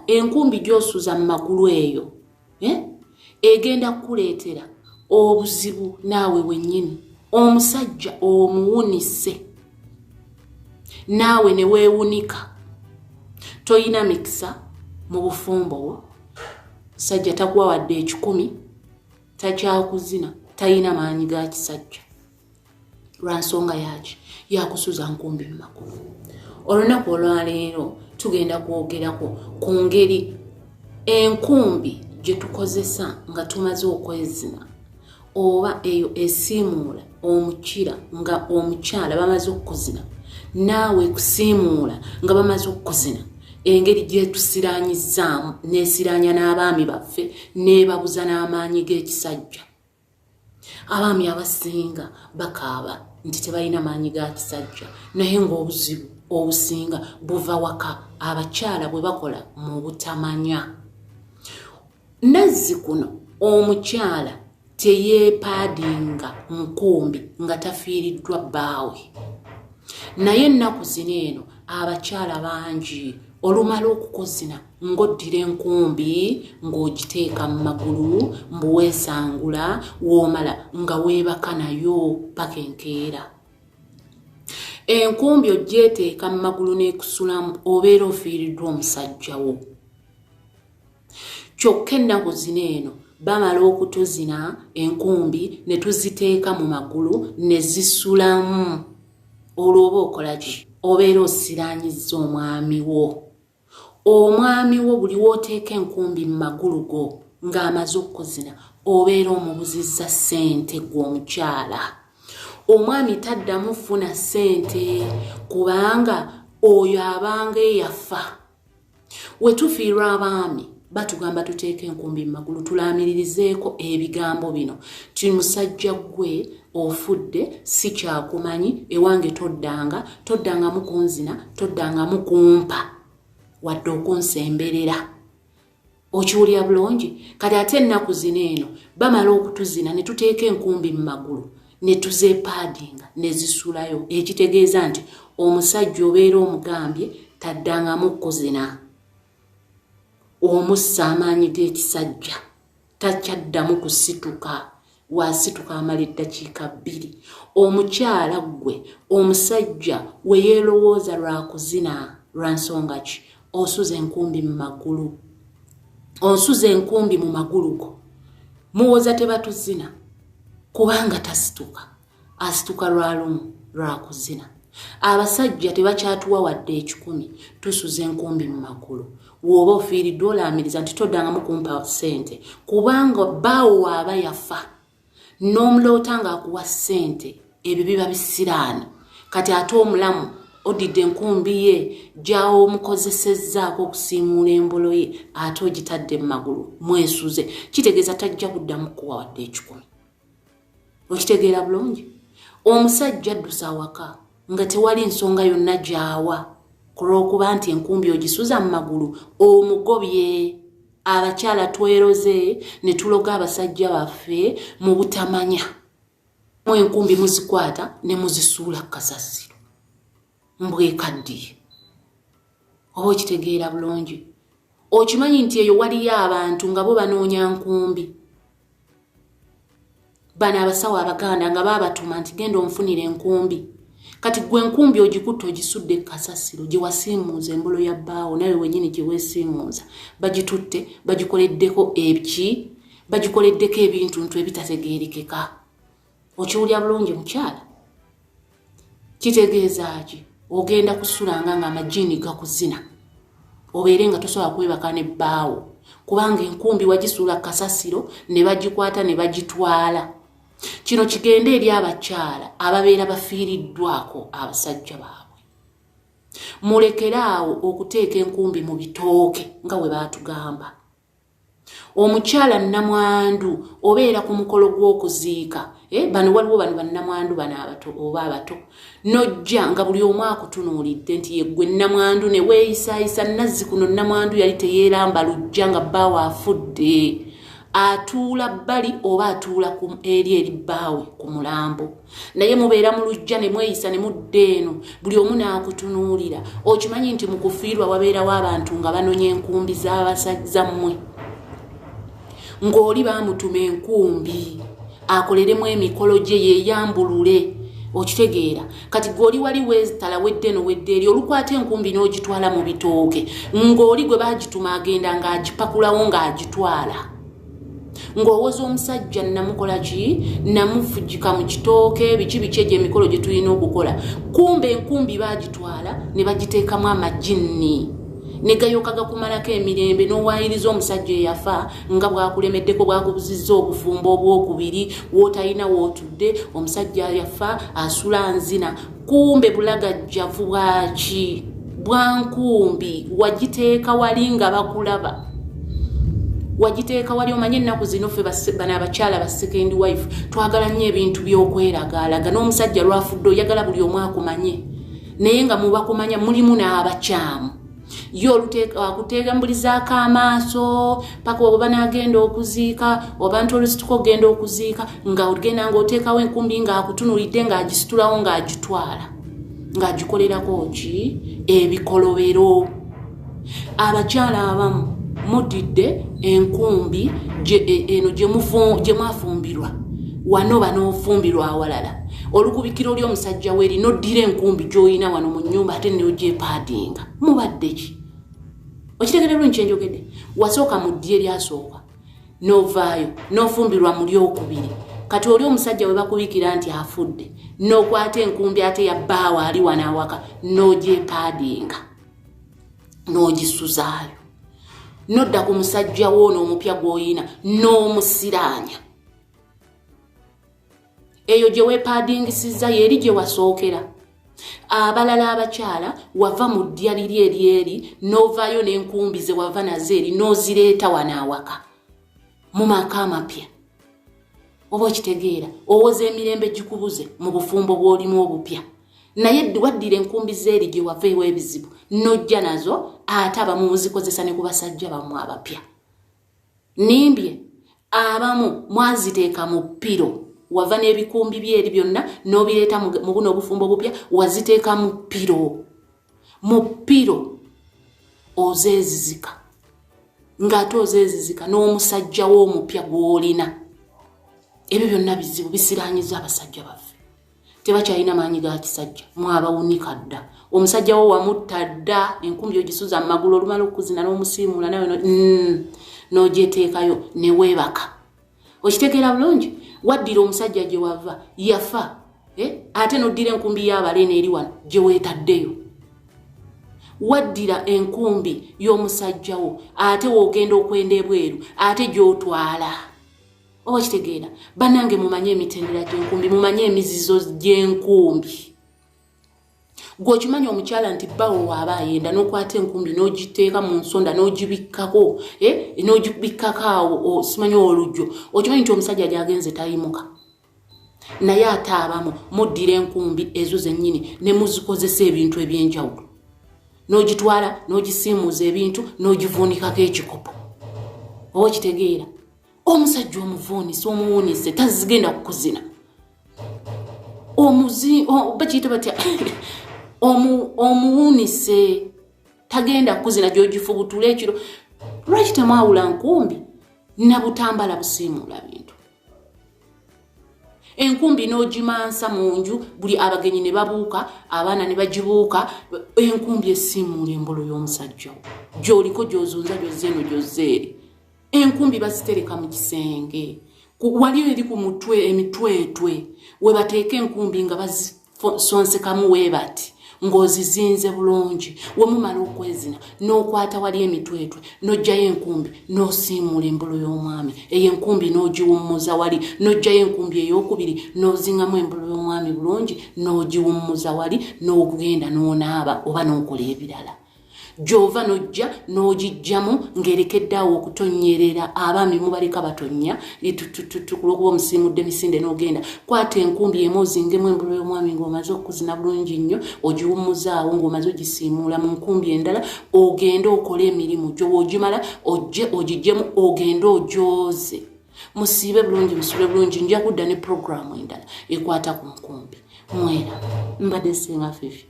Enkumbi gy'osuza mu magulu eyo egenda kukuleetera obuzibu naawe wennyini. Omusajja omuwunise naawe ne weewunika, toyina mikisa mu bufumbo bwo. Musajja takuwa wadde 100, takyakuzina, talina maanyi ga kisajja. Lwa nsonga yaki? Yakusuza nkumbi mu magulu. Olunaku olwaleero tugenda kwogerako ku ngeri enkumbi gye tukozesa nga tumaze okwezina, oba eyo esiimuula omukira nga omukyala bamaze okukuzina, naawe kusiimuula nga bamaze okukuzina, engeri gyetusiranyizaamu nesiranya n'abaami baffe nebabuza n'amaanyi g'ekisajja. Abaami abasinga bakaaba nti tebalina maanyi ga kisajja, naye ng'obuzibu obusinga buva waka, abakyala bwe bakola mu butamanya. Nazzi kuno omukyala teyeepaadinga nkumbi nga tafiiriddwa bbaawe, naye ennaku zino eno abakyala bangi olumala okukozina ng'oddira enkumbi ng'ogiteeka mu magulu, mbu weesangula, w'omala nga weebaka nayo paka enkeera. Enkumbi ogyeteeka mu magulu n'ekusulamu, obeera ofiiriddwa omusajja wo. Kyokka ennaku zino eno bamala okutuzina, enkumbi ne tuziteeka mu magulu ne zisulamu. Olwo oba okola ki? Obeera osiraanyizza omwami wo. Omwami wo buli w'oteeka enkumbi mu magulu go ng'amaze okukuzina, obeera omubuzizza ssente gwe omukyala. Omwami taddamu funa ssente kubanga oyo abanga eyafa. We tufiirwa abaami batugamba tuteeke enkumbi mu magulu tulaamiririzeeko ebigambo bino ti musajja gwe ofudde, si kyakumanyi, ewange toddanga, toddangamu kunzina, toddangamu kumpa wadde okunsemberera. Okiwulira bulungi? Kati ate ennaku zino eno bamala okutuzina ne tuteeka enkumbi mu magulu ne tuzeepaadinga ne zisulayo, ekitegeeza nti omusajja obeera omugambye taddangamu kuzina, omussa amaanyi g'ekisajja, takyaddamu kusituka, wasituka amala eddakiika 2. Omukyala ggwe omusajja we yeerowooza lwa kuzina, lwa nsonga ki? Osuza enkumbi mu magulu, onsuza enkumbi mu magulu go, muwoza tebatuzina kubanga tasituka, asituka lwa lumu lwa kuzina. Abasajja tebakyatuwa wadde 100, tusuza enkumbi mu magulu. W'oba ofiiriddwa olaamiriza nti toddangamu kumpa ssente, kubanga bbaawo waaba yafa n'omuloota ng'akuwa ssente, ebyo biba bisiraani. Kati ate omulamu odidde enkumbi ye gy'omukozesezzaako okusiimuula embolo ye, ate ogitadde mu magulu mwesuze, kitegeeza tajja kuddamu kuwa wadde 100. Okitegeera bulungi? Omusajja addusa awaka nga tewali nsonga yonna gy'awa ku lw'okuba nti enkumbi ogisuza mu magulu omugobye. Abakyala tweroze ne tuloga abasajja baffe mu butamanya. Mu enkumbi muzikwata ne muzisuula ku kasasiro mbwekaddiye. Oba okitegeera bulungi? Okimanyi nti eyo waliyo abantu nga bo banoonya nkumbi. Bano abasawo abaganda nga baabatuma nti genda onfunire enkumbi. Kati gwe enkumbi ogikutte ogisudde ku kasasiro gye wasiimuuza embolo ya bbaawo, nawe wennyini gye weesiimuuza, bagitutte bagikoleddeko eki, bagikoleddeko ebintuntu ebitategeerekeka. Okiwulira bulungi mukyala? Kitegeeza ki? Ogenda kusulanga ng'amajiini gakuzina, obeere nga tosobola kwebaka ne bbaawo kubanga enkumbi wagisuula kasasiro ne bagikwata ne bagitwala. Kino kigende eri abakyala ababeera bafiiriddwako abasajja baabwe. Mulekere awo okuteeka enkumbi mu bitooke nga bwe baatugamba. Omukyala nnamwandu obeera ku mukolo gw'okuziika, bano waliwo bano bannamwandu bano abato oba abato, n'ojja nga buli omu akutunuulidde nti ye ggwe nnamwandu ne weeyisaayisa. Nazzi kuno nnamwandu yali teyeeramba lujja nga bbaawe afudde, Atuula bbali oba atuula eri eri bbaawe ku mulambo, naye mubeera mu luggya ne mweyisa ne mudda eno, buli omu n'akutunuulira. Okimanyi nti mu kufiirwa wabeerawo abantu nga banonya enkumbi z'abasajja mmwe, ng'oli baamutuma enkumbi akoleremu emikolo gye yeeyambulule. Okitegeera? Kati gweoli wali weetala wedde eno wedde eri, olukwata enkumbi n'ogitwala mu bitooke, ng'oli gwe baagituma agenda ng'agipakulawo ng'agitwala, ng'owoza omusajja namukola ki, namufugika mu kitooke, biki biki, egyo emikolo gye tulina okukola. Kumbe enkumbi baagitwala ne bagiteekamu amajinni ne gayoka gakumalako emirembe, n'owaayiriza omusajja eyafa nga bwakulemeddeko, bwakubuzizza obufumbo obwokubiri, wootalina wootudde. Omusajja yafa asula nzina, kumbe bulagajjavu bwaki bwankumbi wagiteeka wali nga bakulaba, wagiteeka wali. Omanye ennaku zino ffe bano abakyala ba second wife twagala nnyo ebintu by'okweragaalaga, n'omusajja lwafudde oyagala buli omu akumanye, naye nga mubakumanya mulimu n'abakyamu. Ye akutegambulizaako amaaso paka oba banagenda okuziika, obantu olusituka okugenda okuziika, nga ogenda ngaoteekawo enkumbi, ng'akutunulidde, ng'agisitulawo, ng'agitwala, ng'agikolerako ki, ebikolobero. Abakyala abamu mudidde enkumbi eno gye mwafumbirwa wano, banoofumbirwa awalala, olukubikira oli omusajja weeri, noddira enkumbi gy'olina wano mu nnyumba ate nogyepaadinga. Mubadde ki? Okitegere bulungi kyenjogedde? Wasooka mu ddi eryasooka, novaayo nofumbirwa mu lyokubiri. Kati oli omusajja we bakubikira nti afudde, n'okwata enkumbi ate ya bbaawe ali wano awaka, n'ogyepaadinga, n'ogisuzaayo, nodda ku musajja woono omupya gw'oyina n'omusiraanya. Eyo gye weepaadingisizza yeeri gye wasookera. Abalala abakyala wava mu ddya liri eryeri, n'ovaayo n'enkumbi ze wava nazo eri, n'ozireeta wano awaka mu maka amapya. Oba okitegeera? Owoza emirembe gikubuze mu bufumbo bw'olimu obupya, naye waddira enkumbi zeeri gye wava ew'ebizibu n'ojja nazo, ate abamu muzikozesa ne ku basajja bammwe abapya. Nimbye? Abamu mwaziteeka mu pillow. Wava n'ebikumbi byeri byonna n'obireeta mu buno obufumbo obupya, waziteeka mu pillow. Mu pillow ozeezizika, ng'ate ozeezizika n'omusajja w'omupya gw'olina. Ebyo byonna bizibu bisiranyiza abasajja baffe, tebakyalina maanyi ga kisajja. Mwabawunika dda, omusajja wo wamutta dda. Enkumbi ogisuza mu magulu, olumala okuzina n'omusiimuula nawe n'ogyeteekayo ne weebaka. Okitegeera bulungi? Waddira omusajja gye wava yafa, eh? Ate n'oddira enkumbi y'abaleena eri wano gye weetaddeyo. Waddira enkumbi y'omusajja wo, ate woogenda okwenda ebweru, ate gy'otwala. Oba kitegeera? Bannange, mumanye emitendera gy'enkumbi, mumanye emizizo gy'enkumbi. Gwe okimanyi omukyala nti bbawo waaba ayenda, n'okwata enkumbi n'ogiteeka mu nsonda, n'ogibikkako, eh? N'ogibikkako awo, simanyi olugyo. Okimanyi nti omusajja gy'agenze tayimuka? Naye ate abamu muddira enkumbi ezo zennyini ne muzikozesa ebintu ebyenjawulo, n'ogitwala n'ogisiimuuza ebintu, n'ogivuunikako ekikopo. Oba okitegeera? Omusajja omuvuunise, omuwunise, tazigenda kukuzina. Bakiyita batya? Omuwunise, tagenda kukuzina gyogifubutula ekiro. Lwaki temwawula nkumbi nabutambala busiimuula bintu? Enkumbi n'ogimansa mu nju, buli abagenyi ne babuuka, abaana ne bagibuuka. Enkumbi esiimuula embolo y'omusajja gy'oliko, gy'ozunza, gyozza eno, gyozza eri. Enkumbi bazitereka mu kisenge, wali eri ku mutwe, emitwetwe we bateeka enkumbi nga bazisonsekamu weebati, ng'ozizinze bulungi. We mumala okwezina, n'okwata wali emitwetwe, n'oggyayo enkumbi, n'osiimuula embolo y'omwami. Eyo enkumbi n'ogiwummuza wali, n'oggyayo enkumbi ey'okubiri, n'ozingamu embolo y'omwami bulungi, n'ogiwummuza wali, n'ogenda n'onaaba oba n'okola ebirala. Gy'ova n'ojja n'ogiggyamu ng'erekedde awo okutonyerera. Abaami mubaleka batonnya kulwokuba omusiimudde misinde. N'ogenda kwata enkumbi emu, ozingemu embolo y'omwami ng'omaze okuzina bulungi nnyo, ogiwummuzaawo ng'omaze ogisiimuula mu nkumbi endala, ogende okole emirimu gyo. Woogimala, ojje ogiggyemu, ogende ogyoze. Musiibe bulungi, musule bulungi. Nja kudda ne puroguramu endala ekwata ku nkumbi. Mwera mbadde Senga Fifi,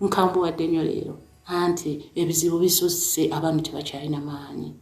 nkambuwadde nnyo leero, anti ebizibu bisusse, abantu tebakyalina maanyi.